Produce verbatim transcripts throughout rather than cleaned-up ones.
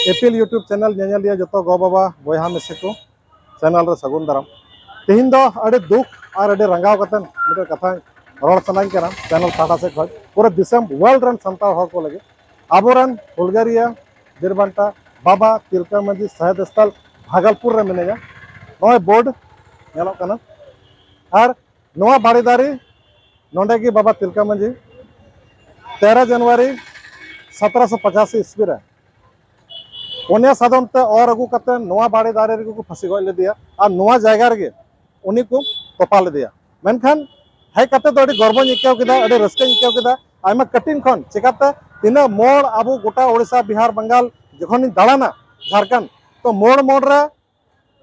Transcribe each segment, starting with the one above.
ᱮᱯᱤᱞ YouTube channel ᱧᱮᱧᱮᱞᱤᱭᱟᱹ ᱡᱚᱛᱚ ᱜᱚ ᱵᱟᱵᱟ ᱵᱚᱭᱦᱟ ᱢᱤᱥᱤ ᱠᱚ, ᱪᱮᱱᱮᱞ ᱨᱮ ᱥᱟᱹᱜᱩᱱ ᱫᱟᱨᱟᱢ᱾ ᱛᱮᱦᱮᱧ ᱫᱚ ᱟᱹᱰᱤ ᱫᱩᱠ ᱟᱨ ᱟᱹᱰᱤ ᱨᱟᱸᱜᱟᱣ ᱠᱟᱛᱮ ᱢᱤᱫᱴᱮᱱ ᱠᱟᱛᱷᱟᱧ ᱨᱚᱲ ᱥᱟᱱᱟᱧ ᱠᱟᱱᱟ ᱪᱮᱱᱮᱞ ᱯᱟᱦᱴᱟ ᱥᱮᱫ ᱠᱷᱚᱱ ᱯᱩᱨᱟᱹ ᱫᱤᱥᱚᱢ ᱣᱟᱨᱞᱰ ᱨᱮᱱ ᱥᱟᱱᱛᱟᱲ ᱦᱚᱲ ᱠᱚ ᱞᱟᱹᱜᱤᱫ᱾ ᱟᱵᱚᱨᱮᱱ ᱦᱩᱞᱜᱟᱹᱨᱤᱭᱟᱹ ᱵᱤᱨ ᱵᱟᱱᱴᱟ ᱵᱟᱵᱟ ᱛᱤᱞᱠᱟᱹ ᱢᱟᱹᱡᱷᱤ ᱥᱟᱦᱮᱫ ᱥᱛᱷᱚᱞ ᱵᱷᱟᱜᱚᱞᱯᱩᱨ ᱨᱮ ᱢᱮᱱᱟᱭᱟ᱾ ᱱᱚᱜᱼᱚᱭ ᱵᱳᱨᱰ ᱧᱮᱞᱚᱜ ᱠᱟᱱᱟ᱾ ᱟᱨ ᱱᱚᱣᱟ ᱵᱟᱲᱮ ᱫᱟᱨᱮ ᱱᱚᱰᱮ ᱜᱮ ᱵᱟᱵᱟ ᱛᱤᱞᱠᱟᱹ ᱢᱟᱹᱡᱷᱤ ᱛᱮᱨᱚ ᱡᱟᱱᱩᱣᱟᱨᱤ ᱥᱚᱛᱨᱚᱥᱚ ᱯᱚᱸᱪᱟᱥᱤ ᱤᱥᱣᱤ ᱨᱮ ᱯᱚᱱᱭᱟ ᱥᱟᱫᱚᱢ ᱛᱮ ᱚᱨ ᱟᱹᱜᱩ ᱠᱟᱛᱮ ᱱᱚᱣᱟ ᱵᱟᱲᱮ ᱫᱟᱨᱮ ᱨᱮᱜᱮ ᱠᱚ ᱯᱷᱟᱹᱥᱤ ᱜᱚᱡ ᱞᱮᱫᱮᱭᱟ ᱟᱨ ᱱᱚᱣᱟ ᱡᱟᱭᱜᱟ ᱨᱮᱜᱮ ᱩᱱᱤ ᱠᱚ ᱛᱚᱯᱟ ᱞᱮᱫᱮᱭᱟ᱾ ᱢᱮᱱᱠᱷᱟᱱ ᱦᱮᱡ ᱠᱟᱛᱮ ᱫᱚ ᱟᱹᱰᱤ ᱜᱚᱨᱵᱚᱧ ᱟᱹᱭᱠᱟᱹᱣ ᱠᱮᱫᱟ, ᱟᱹᱰᱤ ᱨᱟᱹᱥᱠᱟᱹᱧ ᱟᱹᱭᱠᱟᱹᱣ ᱠᱮᱫᱟ᱾ ᱟᱭᱢᱟ ᱠᱟᱹᱴᱤᱡ ᱠᱷᱚᱱ ᱪᱮᱠᱟᱛᱮ ᱛᱤᱱᱟᱹᱜ ᱢᱳᱲ ᱟᱵᱚ ᱜᱚᱴᱟ ᱳᱰᱤᱥᱟ, ᱵᱤᱦᱟᱨ, ᱵᱟᱝᱜᱟᱞ ᱡᱚᱠᱷᱚᱱᱤᱧ ᱫᱟᱬᱟᱱᱟ ᱡᱷᱟᱲᱠᱷᱚᱸᱰ, ᱛᱚ ᱢᱳᱲ ᱢᱳᱲ ᱨᱮ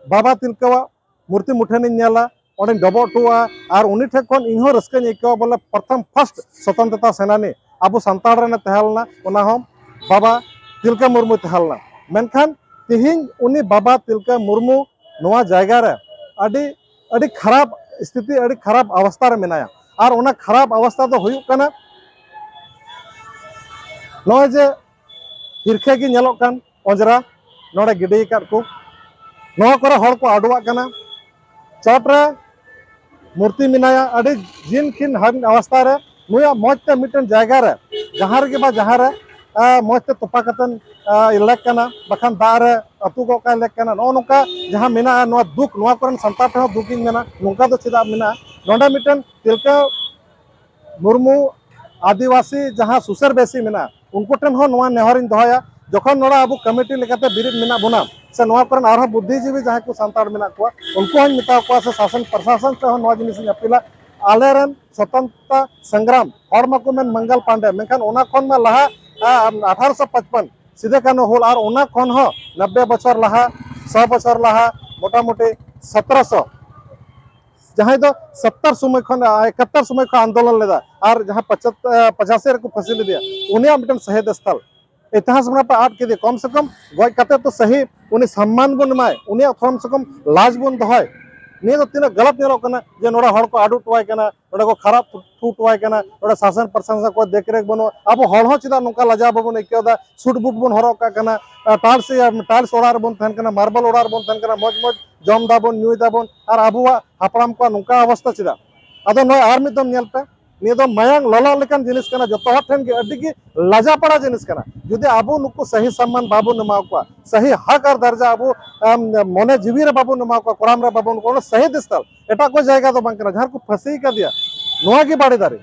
ᱵᱟᱵᱟ ᱛᱤᱞᱠᱟᱹᱣᱟᱜ ᱢᱩᱨᱛᱤ ᱢᱩᱴᱷᱟᱹᱱᱤᱧ ᱧᱮᱞᱟ, ᱚᱸᱰᱮᱧ ᱰᱚᱵᱚᱜ ᱦᱚᱴᱚᱣᱟᱜᱼᱟ᱾ ᱟᱨ ᱩᱱᱤ ᱴᱷᱮᱱ ᱠᱷᱚᱱ ᱤᱧ ᱦᱚᱸ ᱨᱟᱹᱥᱠᱟᱹᱧ ᱟᱹᱭᱠᱟᱹᱣᱟ, ᱵᱚᱞᱮ ᱯᱨᱚᱛᱷᱚᱢ ᱯᱷᱟᱥᱴ ᱥᱚᱛᱚᱱᱛᱨᱚᱛᱟ ᱥᱮᱱᱟᱱᱤ ᱟᱵᱚ ᱥᱟᱱᱛᱟᱲ ᱨᱮᱱᱮ ᱛᱟᱦᱮᱸ ᱞᱮᱱᱟ, ᱚᱱᱟ ᱦᱚᱸ ᱵᱟᱵᱟ ᱛᱤᱞᱠᱟᱹ ᱢᱩᱨᱢᱩᱭ ᱛᱟᱦᱮᱸ ᱞᱮᱱᱟ᱾ ᱢᱮᱱᱠᱷᱟᱱ ᱛᱮᱦᱮᱧ ᱩᱱᱤ ᱵᱟᱵᱟ ᱛᱤᱞᱠᱟᱹ ᱢᱩᱨᱢᱩ ᱱᱚᱣᱟ ᱡᱟᱭᱜᱟ ᱨᱮ ᱟᱹᱰᱤ, ᱟᱹᱰᱤ ᱠᱷᱟᱨᱟᱯ ᱥᱛᱷᱤᱛᱤ, ᱟᱹᱰᱤ ᱠᱷᱟᱨᱟᱯ ᱚᱵᱚᱥᱛᱷᱟ ᱨᱮ ᱢᱮᱱᱟᱭᱟ᱾ ᱟᱨ ᱚᱱᱟ ᱠᱷᱟᱨᱟᱯ ᱚᱵᱚᱥᱛᱷᱟ ᱫᱚ ᱦᱩᱭᱩᱜ ᱠᱟᱱᱟ ᱱᱚᱜᱼᱚᱭ ᱡᱮ ᱦᱤᱨᱠᱷᱟᱹ ᱜᱮ ᱧᱮᱞᱚᱜ ᱠᱟᱱ ᱚᱸᱡᱽᱨᱟ ᱱᱚᱰᱮ ᱜᱤᱰᱤ ᱟᱠᱟᱫ ᱠᱚ, ᱱᱚᱣᱟ ᱠᱚᱨᱮ ᱦᱚᱲ ᱠᱚ ᱟᱰᱚᱣᱟᱜ ᱠᱟᱱᱟ᱾ ᱪᱚᱴ ᱨᱮ ᱢᱩᱨᱛᱤ ᱢᱮᱱᱟᱭᱟ, ᱟᱹᱰᱤ ᱡᱤᱱ ᱠᱷᱤᱱ ᱦᱟᱹᱱ ᱚᱵᱚᱥᱛᱷᱟ ᱨᱮ ᱱᱩᱭᱟᱜ ᱢᱚᱡᱽ ᱛᱮ ᱢᱤᱫᱴᱮᱱ ᱡᱟᱭᱜᱟ ᱨᱮ ᱡᱟᱦᱟᱸ ᱨᱮᱜᱮ ᱵᱟ ᱡᱟᱦᱟᱸ ᱨᱮ ᱟᱸ, ᱢᱚᱡᱽ ᱛᱮ ᱛᱚᱯᱟ ᱠᱟᱛᱮᱱ ᱟᱸ, ᱞᱮᱠ ᱠᱟᱱᱟ, ᱵᱟᱠᱷᱟᱱ ᱫᱟᱜ ᱨᱮ ᱟᱹᱛᱩ ᱜᱚᱜ ᱠᱟᱭ ᱞᱮᱠ ᱠᱟᱱᱟ᱾ ᱱᱚᱜᱼᱚ ᱱᱚᱝᱠᱟ ᱡᱟᱦᱟᱸ ᱢᱮᱱᱟᱜᱼᱟ, ᱱᱚᱣᱟ ᱫᱩᱠ, ᱱᱚᱣᱟ ᱠᱚᱨᱮᱱ ᱥᱟᱱᱛᱟᱲ ᱴᱷᱮᱱ ᱦᱚᱸ ᱫᱩᱠ ᱤᱧ ᱢᱮᱱᱟ᱾ ᱱᱚᱝᱠᱟ ᱫᱚ ᱪᱮᱫᱟᱜ ᱢᱮᱱᱟᱜᱼᱟ? ᱱᱚᱰᱮ ᱢᱤᱫᱴᱮᱱ ᱛᱤᱞᱠᱟᱹ ᱢᱩᱨᱢᱩ ᱟᱹᱫᱤᱵᱟᱹᱥᱤ ᱡᱟᱦᱟᱸ ᱥᱩᱥᱟᱹᱨ ᱵᱮᱥᱤ ᱢᱮᱱᱟᱜᱼᱟ, ᱩᱱᱠᱩ ᱴᱷᱮᱱ ᱦᱚᱸ ᱱᱚᱣᱟ ᱱᱮᱦᱚᱨᱤᱧ ᱫᱚᱦᱚᱭᱟ, ᱡᱚᱠᱷᱚᱱ ᱱᱚᱰᱮ ᱟᱵᱚ ᱠᱚᱢᱤᱴᱤ ᱞᱮᱠᱟᱛᱮ ᱵᱤᱨᱤᱫ ᱢᱮᱱᱟᱜ ᱵᱚᱱᱟ, ᱥᱮ ᱱᱚᱣᱟ ᱠᱚᱨᱮᱱ ᱟᱨᱦᱚᱸ ᱵᱩᱫᱽᱫᱷᱤᱡᱤᱵᱤ ᱡᱟᱦᱟᱸᱭ ᱠᱚ ᱥᱟᱱᱛᱟᱲ ᱢᱮᱱᱟᱜ ᱠᱚᱣᱟ, ᱩᱱᱠᱩ ᱦᱚᱸᱧ ᱢᱮᱛᱟ ᱠᱚᱣᱟ, ᱥᱮ ᱥᱟᱥᱚᱱ ᱯᱨᱚᱥᱟᱥᱚᱱ ᱴᱷᱮᱱ ᱦᱚᱸ ᱱᱚᱣᱟ ᱡᱤᱱᱤᱥ ᱤᱧ ᱟᱹᱯᱤᱞᱟ᱾ ᱟᱞᱮᱨᱮᱱ ᱥᱚᱛᱚᱱᱛᱨᱚᱛᱟ ᱥᱚᱝᱜᱨᱟᱢ, ᱦᱚᱲ ᱢᱟᱠᱚ ᱢᱮᱱ ᱢᱚᱝᱜᱚᱞ ᱯᱟᱱᱰᱮ, ᱢᱮᱱᱠᱷᱟᱱ ᱚᱱᱟ ᱠᱷᱚᱱ ᱢᱟ ᱞᱟᱦᱟ, ᱟ, ᱟᱴᱷᱟᱨᱚᱥᱚ ᱯᱟᱸᱪᱯᱟᱱ ᱥᱤᱫᱩ ᱠᱟᱹᱱᱦᱩ ᱦᱩᱞ, ᱟᱨ ᱚᱱᱟ ᱠᱷᱚᱱ ᱦᱚᱸ ᱱᱚᱵᱵᱮ ᱵᱚᱪᱷᱚᱨ ᱞᱟᱦᱟ, ᱥᱚ ᱵᱚᱪᱷᱚᱨ ᱞᱟᱦᱟ, ᱢᱚᱴᱟᱢᱩᱴᱤ ᱥᱚᱛᱨᱚᱥᱚ, ᱡᱟᱦᱟᱸᱭ ᱫᱚ ᱥᱚᱛᱛᱚᱨ ᱥᱚᱢᱚᱭ ᱠᱷᱚᱱ, ᱮᱠᱟᱛᱛᱚᱨ ᱥᱚᱢᱚᱭ ᱠᱷᱚᱱ ᱟᱱᱫᱳᱞᱚᱱ ᱞᱮᱫᱟ, ᱟᱨ ᱡᱟᱦᱟᱸ ᱯᱚᱸᱪᱟᱛ-, ᱮ, ᱯᱚᱸᱪᱟᱥᱤ ᱨᱮᱠᱚ ᱯᱷᱟᱹᱥᱤ ᱞᱮᱫᱮᱭᱟ, ᱩᱱᱤᱭᱟᱜ ᱢᱤᱫᱴᱮᱱ ᱥᱚᱦᱤᱫ ᱥᱛᱷᱚᱞ᱾ ᱤᱛᱤᱦᱟᱥ ᱨᱮᱱᱟᱜ ᱯᱮ ᱟᱫ ᱠᱮᱫᱮ, ᱠᱚᱢ ᱥᱮ ᱠᱚᱢ ᱜᱚᱡ ᱠᱟᱛᱮ ᱛᱚ ᱥᱟᱹᱦᱤ ᱩᱱᱤ ᱥᱚᱢᱢᱟᱱ ᱵᱚᱱ ᱮᱢᱟᱭ, ᱩᱱᱤᱭᱟᱜ ᱠᱚᱢ ᱥᱮ ᱠᱚᱢ ᱞᱟᱡᱽ ᱵᱚᱱ ᱫᱚᱦᱚᱭ᱾ ᱱᱤᱭᱟᱹ ᱫᱚ ᱛᱤᱱᱟᱹᱜ ᱜᱟᱞᱟᱛ ᱧᱮᱞᱚᱜ ᱠᱟᱱᱟ ᱡᱮ ᱱᱚᱰᱮ ᱦᱚᱲ ᱠᱚ ᱟᱹᱰᱩ ᱦᱚᱴᱚᱣᱟᱭ ᱠᱟᱱᱟ, ᱱᱚᱰᱮ ᱠᱚ ᱠᱷᱟᱨᱟᱯ ᱛᱷᱩ ᱦᱚᱴᱚᱣᱟᱭ ᱠᱟᱱᱟ, ᱱᱚᱰᱮ ᱥᱟᱥᱚᱱ ᱯᱨᱚᱥᱟᱥᱚᱱ ᱠᱚ ᱫᱮᱠ ᱨᱮᱠ ᱵᱟᱹᱱᱩᱜᱼᱟ᱾ ᱟᱵᱚ ᱦᱚᱲ ᱦᱚᱸ ᱪᱮᱫᱟᱜ ᱱᱚᱝᱠᱟ ᱞᱟᱡᱟᱣ ᱵᱟᱵᱚᱱ ᱟᱹᱭᱠᱟᱹᱣ ᱮᱫᱟ? ᱥᱩᱴ ᱵᱩᱴ ᱵᱚᱱ ᱦᱚᱨᱚᱜ ᱠᱟᱜ ᱠᱟᱱᱟ, ᱴᱟᱞᱥ ᱴᱟᱞᱥ ᱚᱲᱟᱜ ᱨᱮᱵᱚᱱ ᱛᱟᱦᱮᱱ ᱠᱟᱱᱟ, ᱢᱟᱨᱵᱮᱞ ᱚᱲᱟᱜ ᱨᱮᱵᱚᱱ ᱛᱟᱦᱮᱱ ᱠᱟᱱᱟ, ᱢᱚᱡᱽ ᱢᱚᱡᱽ ᱡᱚᱢ ᱫᱟᱵᱚᱱ, ᱧᱩᱭ ᱫᱟᱵᱚᱱ, ᱟᱨ ᱟᱵᱚᱣᱟᱜ ᱦᱟᱯᱲᱟᱢ ᱠᱚᱣᱟᱜ ᱱᱚᱝᱠᱟ ᱚᱵᱚᱥᱛᱟ ᱪᱮᱫᱟᱜ? ᱟᱫᱚ ᱱᱚᱜᱼᱚᱭ ᱟᱨ ᱢᱤᱫ ᱫᱚᱢ ᱧᱮᱞ ᱯᱮ, ᱱᱤᱭᱟᱹ ᱫᱚ ᱢᱟᱭᱟᱝ ᱞᱚᱞᱚᱜ ᱞᱮᱠᱟᱱ ᱡᱤᱱᱤᱥ ᱠᱟᱱᱟ, ᱡᱚᱛᱚ ᱦᱚᱲ ᱴᱷᱮᱱ ᱜᱮ ᱟᱹᱰᱤ ᱜᱮ ᱞᱟᱡᱟᱯᱟᱲᱟ ᱡᱤᱱᱤᱥ ᱠᱟᱱᱟ᱾ ᱡᱩᱫᱤ ᱟᱵᱚ ᱱᱩᱠᱩ ᱥᱟᱹᱦᱤ ᱥᱚᱢᱢᱟᱱ ᱵᱟᱵᱚᱱ ᱮᱢᱟ ᱠᱚᱣᱟ, ᱥᱟᱹᱦᱤ ᱦᱚᱠ ᱟᱨ ᱫᱟᱨᱡᱟ ᱟᱵᱚ, ᱟᱢ, ᱢᱚᱱᱮ ᱡᱤᱣᱤ ᱨᱮ ᱵᱟᱵᱚᱱ ᱮᱢᱟ ᱠᱚᱣᱟ, ᱠᱚᱲᱟᱢ ᱨᱮ ᱵᱟᱵᱚᱱ, ᱚᱱᱟ ᱥᱟᱹᱦᱤ ᱫᱤᱥᱛᱟᱞ, ᱮᱴᱟᱜ ᱠᱚ ᱡᱟᱭᱜᱟ ᱫᱚ ᱵᱟᱝ ᱠᱟᱱᱟ, ᱡᱟᱦᱟᱸ ᱨᱮᱠᱚ ᱯᱷᱟᱹᱥᱤ ᱠᱟᱫᱮᱭᱟ, ᱱᱚᱣᱟ ᱜᱮ ᱵᱟᱲᱮ ᱫᱟᱨᱮ᱾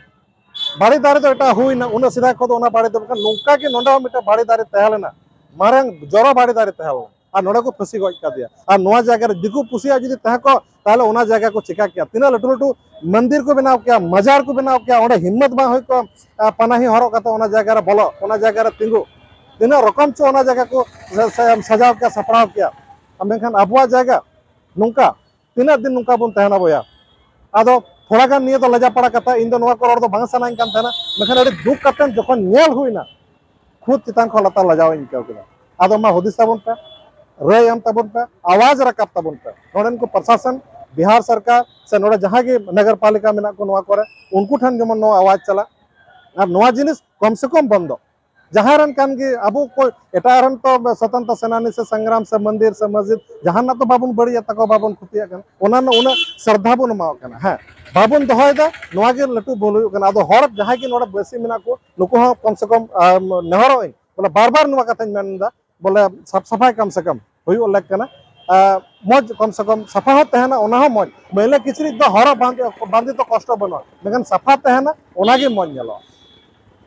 ᱵᱟᱲᱮ ᱫᱟᱨᱮ ᱫᱚ ᱮᱴᱟᱜ ᱦᱩᱭᱱᱟ, ᱩᱱᱟᱹᱜ ᱥᱮᱫᱟᱭ ᱠᱷᱚᱱ ᱫᱚ ᱚᱱᱟ ᱵᱟᱲᱮ ᱫᱚ ᱵᱟᱝ ᱠᱟᱱᱟ᱾ ᱱᱚᱝᱠᱟ ᱜᱮ ᱱᱚᱰᱮ ᱦᱚᱸ ᱢᱤᱫᱴᱮᱱ ᱵᱟᱲᱮ ᱫᱟᱨᱮ ᱛᱟᱦᱮᱸ ᱞᱮᱱᱟ, ᱢᱟᱨᱟᱝ ᱡᱚᱨᱚ ᱵᱟᱲᱮ ᱫᱟᱨᱮ ᱛᱟᱦᱮᱸ ᱞᱮᱱᱟ, ᱟᱨ ᱱᱚᱰᱮ ᱠᱚ ᱯᱷᱟᱹᱥᱤ ᱜᱚᱡ ᱠᱟᱫᱮᱭᱟ᱾ ᱟᱨ ᱱᱚᱣᱟ ᱡᱟᱭᱜᱟ ᱨᱮ ᱫᱤᱠᱩ ᱯᱩᱥᱤᱭᱟᱜ ᱡᱩᱫᱤ ᱛᱟᱦᱮᱸ ᱠᱚᱜ, ᱛᱟᱦᱚᱞᱮ ᱚᱱᱟ ᱡᱟᱭᱜᱟ ᱠᱚ ᱪᱤᱠᱟ ᱠᱮᱭᱟ? ᱛᱤᱱᱟᱹᱜ ᱞᱟᱹᱴᱩ ᱞᱟᱹᱴᱩ ᱢᱚᱱᱫᱤᱨ ᱠᱚ ᱵᱮᱱᱟᱣ ᱠᱮᱭᱟ, ᱢᱟᱡᱟᱨ ᱠᱚ ᱵᱮᱱᱟᱣ ᱠᱮᱭᱟ, ᱚᱸᱰᱮ ᱦᱤᱢᱢᱚᱛ ᱵᱟᱝ ᱦᱩᱭ ᱠᱚᱜᱼᱟ, ᱟᱨ ᱯᱟᱱᱟᱦᱤ ᱦᱚᱨᱚᱜ ᱠᱟᱛᱮ ᱚᱱᱟ ᱡᱟᱭᱜᱟ ᱨᱮ ᱵᱚᱞᱚ, ᱚᱱᱟ ᱡᱟᱭᱜᱟ ᱨᱮ ᱛᱤᱸᱜᱩ᱾ ᱛᱤᱱᱟᱹᱜ ᱨᱚᱠᱚᱢ ᱪᱚ ᱚᱱᱟ ᱡᱟᱭᱜᱟ ᱠᱚ ᱥᱟ-, ᱥᱟ-, ᱥᱟᱡᱟᱣ ᱠᱮᱭᱟ, ᱥᱟᱯᱲᱟᱣ ᱠᱮᱭᱟ᱾ ᱟᱨ ᱢᱮᱱᱠᱷᱟᱱ ᱟᱵᱚᱣᱟᱜ ᱡᱟᱭᱜᱟ ᱱᱚᱝᱠᱟ ᱛᱤᱱᱟᱹᱜ ᱫᱤᱱ ᱱᱚᱝᱠᱟ ᱵᱚᱱ ᱛᱟᱦᱮᱱᱟ ᱵᱚᱭᱦᱟ? ᱟᱫᱚ ᱛᱷᱚᱲᱟ ᱜᱟᱱ ᱱᱤᱭᱟᱹ ᱫᱚ ᱞᱟᱡᱟ ᱯᱟᱲᱟ ᱠᱟᱛᱷᱟ, ᱤᱧ ᱫᱚ ᱱᱚᱣᱟ ᱠᱚ ᱨᱚᱲ ᱫᱚ ᱵᱟᱝ ᱥᱟᱱᱟᱧ ᱠᱟᱱ ᱛᱟᱦᱮᱱᱟ, ᱢᱮᱱᱠᱷᱟᱱ ᱟᱹᱰᱤ ᱫᱩᱠ ᱠᱟᱛᱮ ᱡᱚᱠᱷᱚᱱ ᱧᱮᱞ ᱦᱩᱭᱱᱟ, ᱠᱷᱩᱫ ᱪᱮᱛᱟᱱ ᱠᱷᱚᱱ ᱞᱟᱛᱟᱨ ᱞᱟᱡᱟᱣ ᱤᱧ ᱟᱹᱭᱠᱟᱹᱣ ᱠᱮᱫᱟ᱾ ᱟᱫᱚ ᱢᱟ ᱦᱩᱫᱤᱥ ᱛᱟᱵᱚᱱ ᱯᱮ, ᱨᱟᱹᱭ ᱮᱢ ᱛᱟᱵᱚᱱ ᱯᱮ, ᱟᱣᱟᱡ ᱨᱟᱠᱟᱵ ᱛᱟᱵᱚᱱ ᱯᱮ᱾ ᱱᱚᱰᱮᱱ ᱠᱚ ᱯᱨᱚᱥᱟᱥᱚᱱ, ᱵᱤᱦᱟᱨ ᱥᱚᱨᱠᱟᱨ ᱥᱮ ᱱᱚᱰᱮ ᱡᱟᱦᱟᱸ ᱜᱮ ᱱᱚᱜᱚᱨ ᱯᱟᱞᱤᱠᱟ ᱢᱮᱱᱟᱜ ᱠᱚ ᱱᱚᱣᱟ ᱠᱚᱨᱮ, ᱩᱱᱠᱩ ᱴᱷᱮᱱ ᱡᱮᱢᱚᱱ ᱱᱚᱣᱟ ᱟᱣᱟᱡ ᱪᱟᱞᱟᱜ, ᱟᱨ ᱱᱚᱣᱟ ᱡᱤᱱᱤᱥ ᱠᱚᱢ ᱥᱮ ᱠᱚᱢ ᱵᱚᱱᱫᱚ᱾ ᱡᱟᱦᱟᱸᱭ ᱨᱮᱱ ᱠᱟᱱ ᱜᱮ, ᱟᱵᱚ ᱠᱚ ᱮᱴᱟᱜ ᱨᱮᱱ ᱛᱚ ᱥᱚᱛᱚᱱᱛᱨᱚ ᱥᱮᱱᱟᱱᱤ ᱥᱮ ᱥᱚᱝᱜᱨᱟᱢ ᱥᱮ ᱢᱚᱱᱫᱤᱨ ᱥᱮ ᱢᱚᱥᱡᱤᱫ ᱡᱟᱦᱟᱱᱟᱜ ᱛᱚ ᱵᱟᱵᱚᱱ ᱵᱟᱹᱲᱤᱡ ᱛᱟᱠᱚ, ᱵᱟᱵᱚᱱ ᱠᱷᱚᱛᱤᱭᱟᱜ ᱠᱟᱱᱟ᱾ ᱚᱱᱟ ᱨᱮᱱᱟᱜ ᱩᱱᱟᱹᱜ ᱥᱨᱚᱫᱷᱟ ᱵᱚᱱ ᱮᱢᱟᱣᱟᱜ ᱠᱟᱱᱟ, ᱦᱮᱸ, ᱵᱟᱵᱚᱱ ᱫᱚᱦᱚᱭᱮᱫᱟ᱾ ᱱᱚᱣᱟ ᱜᱮ ᱞᱟᱹᱴᱩ ᱵᱷᱩᱞ ᱦᱩᱭᱩᱜ ᱠᱟᱱᱟ᱾ ᱟᱫᱚ ᱦᱚᱲ ᱡᱟᱦᱟᱸᱭ ᱜᱮ ᱱᱚᱰᱮ ᱵᱟᱹᱥᱤ ᱢᱮᱱᱟᱜ ᱠᱚ, ᱱᱩᱠᱩ ᱦᱚᱸ ᱠᱚᱢ ᱥᱮ ᱠᱚᱢ, ᱟᱢ, ᱱᱮᱦᱚᱨᱚᱜ ᱟᱹᱧ, ᱵᱚᱞᱮ, ᱵᱟᱨ ᱵᱟᱨ ᱱᱚᱣᱟ ᱠᱟᱛᱷᱟᱧ ᱢᱮᱱᱫᱟ, ᱵᱚᱞᱮ, ᱥᱟᱯ ᱥᱟᱯᱷᱟᱭ ᱠᱚᱢ ᱥᱮ ᱠᱚᱢ ᱦᱩᱭᱩᱜ ᱞᱮᱠ ᱠᱟᱱᱟ᱾ ᱟᱨ ᱢᱚᱡᱽ, ᱠᱚᱢ ᱥᱮ ᱠᱚᱢ ᱥᱟᱯᱷᱟ ᱦᱚᱸ ᱛᱟᱦᱮᱱᱟ, ᱚᱱᱟ ᱦᱚᱸ ᱢᱚᱡᱽ᱾ ᱢᱟᱹᱭᱞᱟᱹ ᱠᱤᱪᱨᱤᱡ ᱫᱚ ᱦᱚᱨᱚᱜ ᱵᱟᱸᱫᱮ, ᱵᱟᱸᱫᱮ ᱫᱚ ᱠᱚᱥᱴᱚ ᱵᱟᱹᱱᱩᱜᱼᱟ, ᱢᱮᱱᱠᱷᱟᱱ ᱥᱟᱯᱷᱟ ᱛᱟᱦᱮᱱᱟ, ᱚᱱᱟ ᱜᱮ ᱢᱚᱡᱽ ᱧᱮᱞᱚᱜᱼᱟ᱾